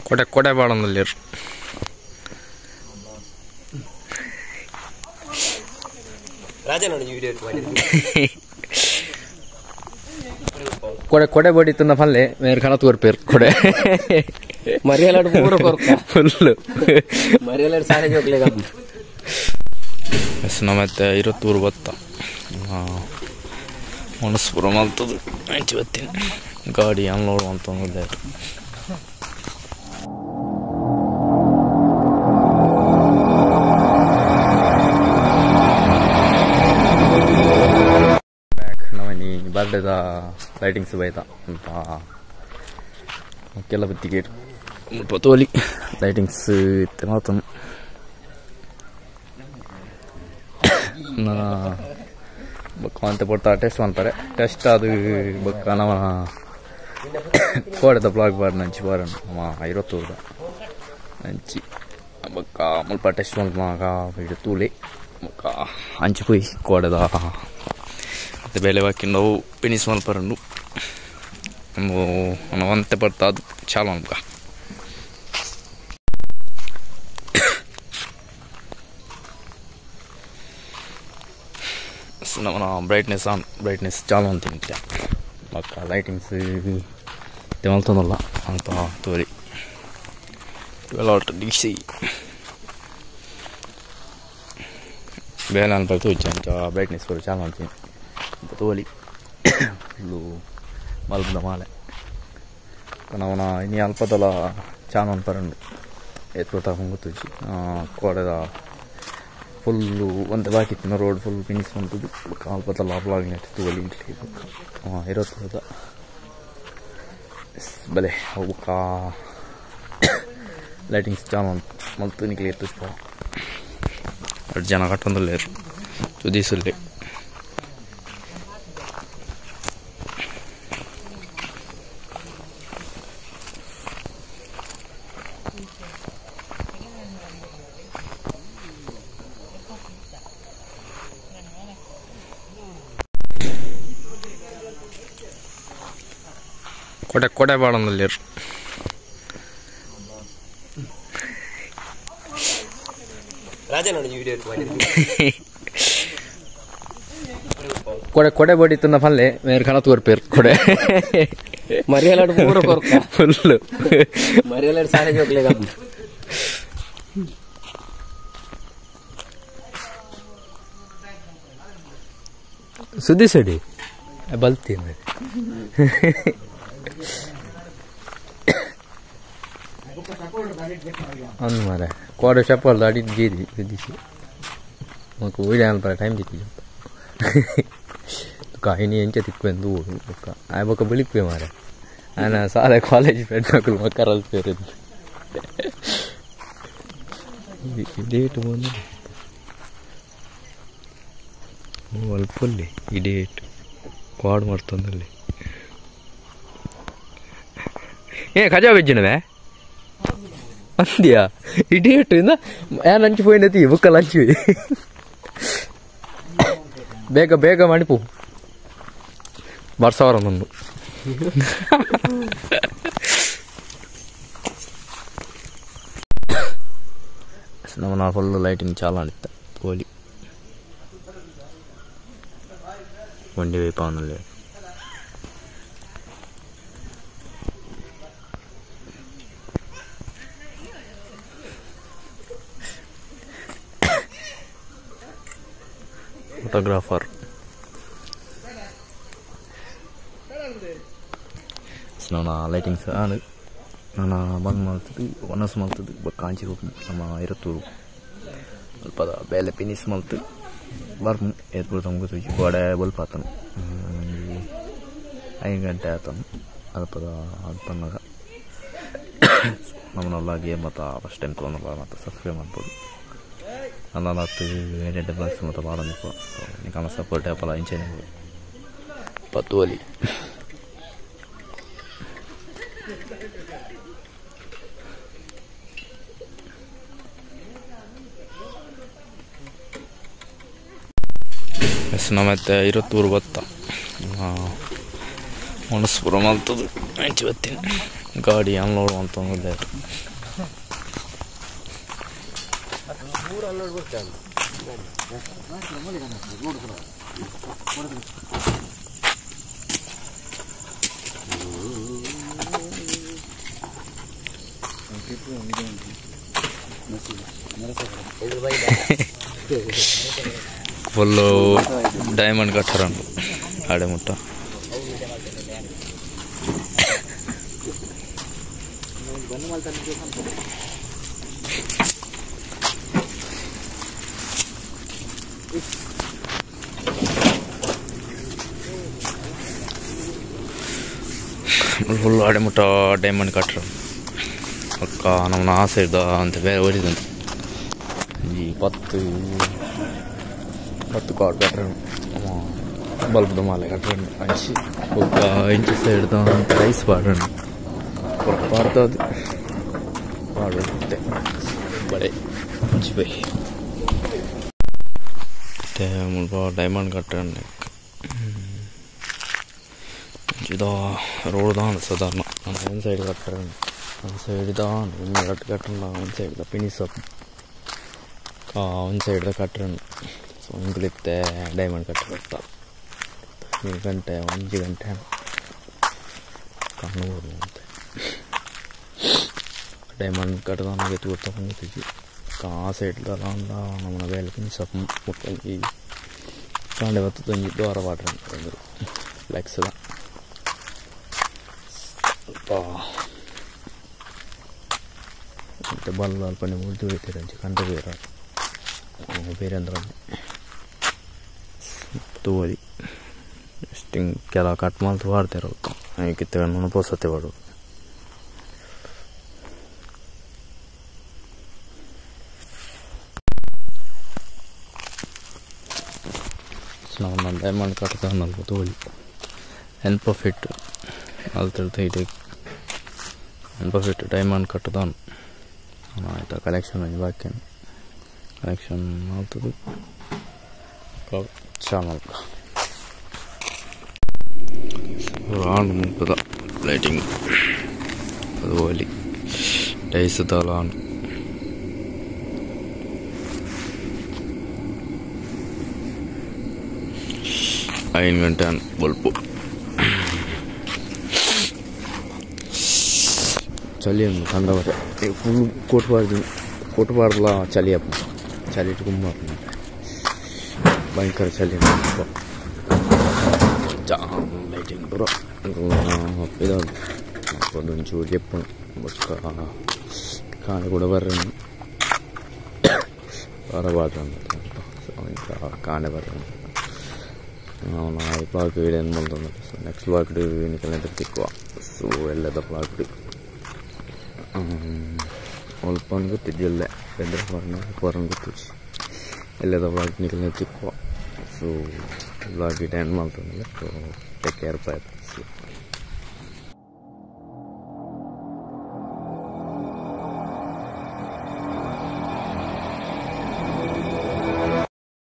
ಕೊಡೆ ಕೊಡೆ ಬಾಡೊಂದುಲ್ಲೆರ್ ಕೊಡೆ ಕೊಡೆ ಬಡಿತುನ ಪಲ್ಲೆ ಮೇರ್ ಕಣತ್ ಕೊರ್ಪೇರ್ ಕೊಡೆ ಮರಿಯಲಾಡ್ ಪೂರ ಕೊರ್ಕ ಫುಲ್ ಮರಿಯಲಾಡ್ ಸಾರೆ ಜೋಕ್ಲೆಗ್ ಆಪುಂಡು. ಎಸ್ ನಮತ್ತೆ ಇರತ್ತೂರು ಬತ್ತ ಮನಸ್ಪುರ ಮಲ್ತದು ಅಂಚಿ ಬತ್ತೀನಿ ಗಾಡಿ ಅನ್ಲೋಡ್ ಮಲ್ತೊಂದುಲ್ಲೆರ್. ಬರ್ಡೇದ ಲೈಟಿಂಗ್ಸ್ ಬೈತ ಅಂತ ಕೆಲ ಬತ್ತಿಗೆ ಮುಲ್ಪ ತೋಲಿ ಲೈಟಿಂಗ್ಸ್ ಇತ್ತೆ ಮಾತನು ಬೊಕ್ಕ ಒಂತೆ ಪೊರ್ತ ಟೆಸ್ಟ್ ಮಲ್ಪರೆ ಟೆಸ್ಟ್ ಅದು ಬೊಕ್ಕ ನಮ ಕೋಡೆದ ಬ್ಲಾಗ್ ಬಾರ್ನ ಅಂಚಿ ಬಾರಣ ನಮ್ಮ ಇರತ್ತೂರ್ದ ಅಂಚಿ ಬೊಕ್ಕ ಮುಲ್ಪ ಟೆಸ್ಟ್ ಮಲ್ಪನಾಗ ವಿಡಿಯೋ ತೂಲೆ ಬೊಕ್ಕ ಅಂಚಿ ಪೋಯಿ ಕೋಡೆದ ಬೇಲೆ ಬಾಕಿ ನಾವು ಫಿನಿಶ್ ಮಲ್ಪರಂಡು ಒಂತೆ ಪಡ್ತಾ ಅದು ಚಾಲು ಅನ್ಕ ನಮ್ಮ ಬ್ರೈಟ್ನೆಸ್ ಆನ್ ಬ್ರೈಟ್ನೆಸ್ ಚಾಲು ಅಂತ ನಿತ್ಯ ಬೊಕ್ಕ ಲೈಟಿಂಗ್ಸ್ ಮಲ್ತೊಂದಲ್ಲ ಅಂತ ತೋರಿ 12 ಡಿಸಿ ಬೇಲೆ ಅನ್ಪರ್ತು ಅಂಚ ಬ್ರೈಟ್ನೆಸ್ ಪೂರ ಚಾಲು ಅಂತೀನಿ ತೋಲಿ ಫುಲ್ಲು ಮಲ್ಪದ ಮಾಲೆ ನವನ ಇನಿ ಅಲ್ಪದಲ ಚಾನ್ ಅನ್ಪರಂಡು ಏತ್ ಗೊತ್ತುಜಿ ಕೋಡೆದ ಫುಲ್ಲು ಒಂತೆ ಬಾಕಿ ಇತ್ತಿನ ರೋಡ್ ಫುಲ್ ಫಿನಿಶ್ ಮಲ್ತುದು ಬೊಕ್ಕ ಅಲ್ಪದಲ ಬ್ಲಾಗ್ ನೆಟ್ ತೂವೊಲಿ ಬೊಕ್ಕ ಇರತ್ತದ ಬಲೆ ಅವು ಬೊಕ್ಕ ಲೈಟಿಂಗ್ಸ್ ಚಾನ್ ಮಲ್ತು ನಿಕ್ಲೆ ತೂಜ್ ರಡ್ಡ್ ಜನ ಕಟ್ಟೊಂದುಲ್ಲೆರ್ ತುದೀಸುಲ್ಲೆ. ಕೊಡೆ ಕೊಡೆ ಬಾಡೊಂದುಲ್ಲೆರ್ ಕೊಡೆ ಕೊಡೆ ಬಡಿತುನ ಪಲ್ಲೆ ಮೇರ್ ಕಣತ್ ಕೊರ್ಪೇರ್ ಕೊಡೆ ಮರಿಯಲಾಡ್ ಪೂರ ಕೊರ್ಕ ಫುಲ್ ಮರಿಯಲಾಡ್ ಸಾರೆ ಜೋಕ್ಲೆಗ್ ಆಪುಂಡು. ಸುದ್ದಿ ಸಡಿ ಬಲ್ತೀನಿ ಅಂದ್ ಮಾರೆ ಕೋಡೆ ಚಪ್ಪಲ್ ಅಡಿಟ್ ಗೀರಿ ಸುದ್ದಿಸಿ ಮಾకు ವೀಡಿಯೋ ಅನ್ಪರ ಟೈಮ್ ತಿಕ್ಕಿ ತುಕ ಇನಿ ಎಂಚ ತಿಕ್ವೆಂದು ಬೊಕ್ಕ ಆಯ್ ಬೊಕ್ಕ ಬುಲಿಪ್ಪೆ ಮಾರೆ ಆನ ಸಾಲೆ ಕಾಲೇಜ್ ಫ್ರೆಂಡ್ ಮಕ್ಕಳು ಮಕ್ಕರಲ್ಲಿ ಪೇರಿದ್ದು ಇಡೇಟ್ ಬಂದು ಅಲ್ಪಲ್ಲಿ ಇಡೇಟ್ ಕ್ವಾಡ್ ಮಾಡ್ತಂದಲ್ಲಿ ಏ ಖಜಾ ಬೆಜ್ಜಿನವೇ ಅಂದ್ಯಾ ಇಡೇಟ್ ಇಂದ ಏನ್ ಲಂಚ್ ಪೋಯಿನತಿ ಬುಕ್ಕ ಲಂಚ್ ಬೇಗ ಬೇಗ ಮಾಡಿಪು ಬರ್ಸವರ ನಂದು ನಮ್ಮ ಫುಲ್ ಲೈಟಿಂಗ್ ಚಾಲು ಅನಿತ್ತ ಕೋಲಿ ವಂಡಿ ವೈಪಾವನಲ್ಲಿ ಫೋಟೋಗ್ರಾಫರ್ ನನ್ನ ಲೈಟಿಂಗ್ಸ್ ಆನ್ ನಾನು ಬಂದ್ ಮಲ್ತದು ಒನಸ್ ಮಲ್ತದು ಬೊಕ್ಕ ಅಂಚಿ ನಮ್ಮ ಇರತ್ತೂರು ಅಲ್ಪದ ಬೇಲೆ ಫಿನಿಶ್ ಮಲ್ತು ಬರ್ಮು ಏತ್ ಪೂರ ತಮ್ಗೆ ಗೋಡೆ ಬಲ್ಪ್ ಆತನು 5 ಗಂಟೆ ಆತನು ಅಲ್ಪದ ಅಲ್ಪನ್ನಾಗ ನಮ್ಮನ್ನೆಲ್ಲ ಗೇಮ್ ಮತ್ತು ಫಸ್ಟ್ ಟೈಮ್ ತೊಗೊಂಡಲ್ಲ ಮತ್ತು ಸಬ್ಸ್ಕ್ರೈಬ್ ಮಾಡ್ಬೋದು ನನ್ನ ಹತ್ತು ಎಂಟು ಬ್ಲಾಗ್ಸ್ ಮತ್ತು ಮಾಡೋದಪ್ಪ ನಿಕನ ಸಪೋರ್ಟ್ ಆಪಲ್ಲ ಇಂಚೆನೆ ಪತ್ತುವಲಿ. ಎಸ್ ನಮ್ಮತ್ತೆ ಇರತ್ತೂರು ಬತ್ತ ಮನಸ್ಪುರ ಮಲ್ತದು ಅಂಚೆ ಬತ್ತೀನಿ ಗಾಡಿ ಅನ್ಲೋಡ್ ಅಂತಂದ್ರೆ ಫುಲ್ಲು ಡೈಮಂಡ್ ಕಟ್ಟರ ಆಡೆ ಮುಟ್ಟ ಫುಲ್ ಆಡೆ ಮುಟ್ಟ ಡೈಮಂಡ್ ಕಟ್ಟರ ಅಕ್ಕ ನಮ್ಮನ್ನ ಆಸೆ ಇದ್ದ ಅಂತ ಬೇರೆ ಓದಿದಂತ ಈ 10 10 ಕಾರ್ಡ್ ಕಟ್ಟರ ಬಲ್ಬ್ದ ಮಾಲೆ ಕಟ್ಟರ ಅಂಚಿ ಒಕ್ಕ ಇಂಚು ಸೈಡ್ದ ರೈಸ್ ಪಾಡೋಣ ಪಾಡ್ತದು ಪಾಡುತ್ತೆ ಬಡೆ ಅಂಚಿ ಬೈ ಮುಲ್ಪ ಡೈಮಂಡ್ ಕಟ್ಟರ ಇದು ರೋಡ್ ದಾಂಡ್ ಸಾಧಾರಣ ಒಂದು ಸೈಡ್ ಕಟ್ಟರ ಒಂದು ಸೈಡ್ ದಾಂಡ್ ಒಂದು ಎರಡು ಕಟ್ಟರ ಒಂದು ಸೈಡ್ ಫಿನಿಶ್ ಅಪ್ ಒಂದು ಸೈಡ್ ಕಟ್ಟರ ಸೊ ಇಂಕ್ಲಿತ್ತೆ ಡೈಮಂಡ್ ಕಟ್ಟರ ಬರ್ತಾ 2 ಗಂಟೆ 1 ಗಂಟೆ ಕಾಣಬಹುದು ಅಂತ ಡೈಮಂಡ್ ಕಟ್ಟದ ತೂರ್ತ ಆ ಸೈಡ್ ನಮ್ಮನ್ನ ಬೇಲೆ ಫಿನಿಶ್ ಅಪ್ ಮುಟ್ಟಂಜಿ ಕಾಂಡೆ ಬತ್ತೊಂಜಿ ದ್ವಾರ ಪಾಡ್ರ ಫ್ಲೆಕ್ಸ್ದ ಮತ್ತೆ ಬಲ್ಲ ಅಲ್ಪನೆ ಮುರಿದು ಹೋಯ್ತಾರೆ ಅಂಚೆ ಕಂಡ ಬೇರೆ ಬೇರೆ ಅಂದ್ರೆ ತೋರಿ ಸ್ಟಿಂಗ್ ಕೆಲ ಕಟ್ ಮಾಡ್ತು ವಾಡ್ತಾರೆ ಕಿತ್ತೆ ಪೋಸತ್ತೆ ಪಾಡು ನಾವು ಡೈಮಂಡ್ ಕಟ್ತಾ ನಲ್ಪ ತೋಳಿ ಎನ್ಪರ್ಫೆಕ್ಟ್ ಅಲ್ತಿರ್ತ ಇದೆ ಎನ್ಪರ್ಫೆಕ್ಟ್ ಡೈಮಂಡ್ ಕಟ್ಟದಾನು ಆಯ್ತಾ ಕಲೆಕ್ಷನ್ ಬಾಕಿ ಕಲೆಕ್ಷನ್ ಮಾಡ್ತದೆ ಚಾನಲ್ ರಾಂಡ್ ಮುಗ್ತದ ಲೈಟಿಂಗ್ ಅದು ಒಲಿ ಟೈಸ್ ದಾಲಾನ್ 5 ಗಂಟೆ ಬಲ್ಪು ಚಳಿ ಕಂಡವರೆ ಫುಲ್ ಕೋಟ್ಬಾರ್ದು ಕೋಟ್ಬಾರ್ದಲ್ಲ ಚಳಿ ಅಪ್ಪ ಚಳಿ ಇಟ್ಕೊಂಬಾರ್ದು ಭಯಂಕರ ಚಳಿ ಲೈಟಿಂಗ್ ಬರೋ ಇದಾದ ಒಂಚೂರು ಚೆಪ್ಪು ಬೊಕ್ಕ ಕಾಣೆ ಕೂಡ ಬರ್ರ ಬರಬಾರ್ದು ಕಾಣೆ ಬರ್ರ ಅವನ ಈ ಬ್ಲಾಗ್ ವೀಡಿಯೋ ಏನು ಬಂತಂದ್ರೆ ಸೊ ನೆಕ್ಸ್ಟ್ ಬ್ಲಾಗ್ ನಿಕಲ್ ತಿಕ್ಕುವ ಸೊ ಎಲ್ಲದ ಬ್ಲಾಗ್ ಅಲ್ಪ ಗೊತ್ತಿದ್ದಿಲ್ಲ ಬೆಂದ್ರ ಫಾರನ್ ಫಾರನ್ ಗೊತ್ತಿಚ್ಚಿ ಎಲ್ಲದ ಬ್ಲಾಗ್ ನಿಕಲ್ ತಿಕ್ಕುವ ಸೊ ಬ್ಲಾಗ್ ಎಂಡ್ ಮಾಡ್ತಂದ್ರೆ ಸೊ ಟೇಕ್ ಕೇರ್ ಬಾಯ್.